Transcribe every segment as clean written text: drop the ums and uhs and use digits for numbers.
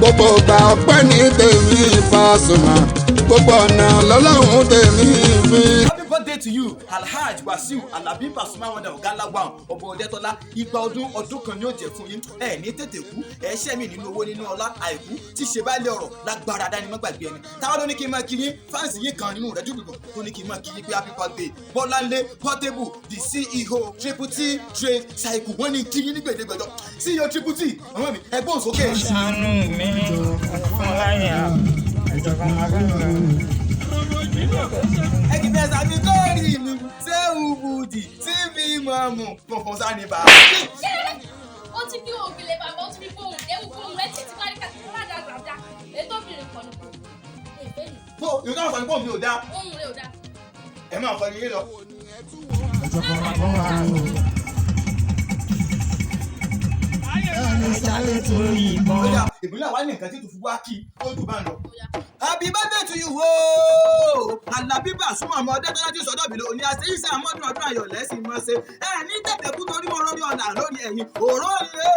Gbogbo ìgbà ọpẹ́ ní tèmi Pasuma, gbogbo ọ̀nà lọ́lọ́run tèmi fi. Happy birthday to you, Alhaji Wasiu Alabi Pasuma Wonder, Ọ̀gá One Ọba Ọdẹ́tọ́lá. Igba ọdún ọdún kan ni ó jẹ́ fún yín. Ẹ ní tètè kú, ẹ ṣẹ́ mi nínú owó, nínú ọlá, àìkú tí ṣe bá lé ọ̀rọ̀ lágbára dání má gbàgbé ẹni. Táwọn ló ní kí n máa kí yín, fans yín kan nínú rẹ̀ dùgbùgbọ̀n tó ní kí n máa kí yín pé happy birthday. Bọ́láńlé Portable, the CEO Triple T Trade Cycle, wọ́n ní kí yín ní gbèdégbèdọ́. CEO Triple T, àwọn mi ẹgbọ́n sókè. Ṣàánú mi fún láyà ìjọba máa bá mi. Ẹgbẹ́ sàbí kórì mi ṣé ubùdì tí mi mọ̀ mú fọ̀fọ̀ sani bá. Ó ti fi ògèlè bàbá, ó ti fi gbóhùn ẹwù gbóhùn ẹ títí parí kàtí rádaràda ètò obìnrin kan nìkan èfé ni. Tó ìwé náà sọ ní pọ̀ mi ò dáa. Ohun rẹ ò dáa. Ẹ máa fọ yín lọ. Ìjọba máa bá wa o. Ẹni sáré tó yìnbọn. Ó dáa, ìbílẹ̀ wa ní nǹkan tí tó fi wá kí ó jù bá ń lọ. Happy birthday to you ooo! Àlàbí Pasuma ọmọ Ọdẹ́tọ́lá tí sọ́dọ̀ bìlẹ̀ òní àṣeyíṣẹ́ àmọ́dún ọdún ayọ̀ lẹ́sìn mọ́ ṣe. Ẹ ní tètè kú torí mo rọrí ọ̀nà lórí ẹ̀yìn òró ilé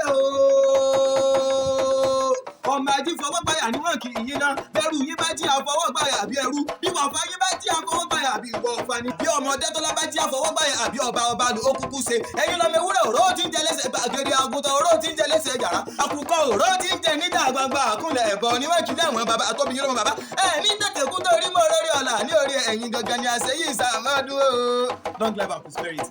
ooo! Ọmọ ají fọwọ́gbáyà ni wọ́n kì í yín náà. Bẹ́rù yín bá jí àfọwọ́gbáyà àbí ẹrú. Bí wàfà yín bá jí àfọwọ́gbáyà àbí ìwọ ọ̀fà ni. Bí ọmọ Ọdẹ́tọ́lá bá jí àfọwọ́gbáyà àbí ọba ọba lò ó kúkú ṣe. Ẹ̀yin lọmọ ewúrẹ́ òró tí ń jẹ lẹ́sẹ̀ gbàgede, àgùntàn òró tí ń jẹ lẹ́sẹ̀ yàrá. Àkùkọ òró tí ń jẹ níta gbangba àkúnlẹ̀ ẹ̀bọ ni wọ́n kì í dáwọn bàbá àtọ́bí yín lọ́mọ bàbá. Ẹ ní tètè kú torí mo lórí ọ̀la ní orí ẹ̀yìn gangan ni àṣeyí ìsàmọ́dún o. Long life and prosperity.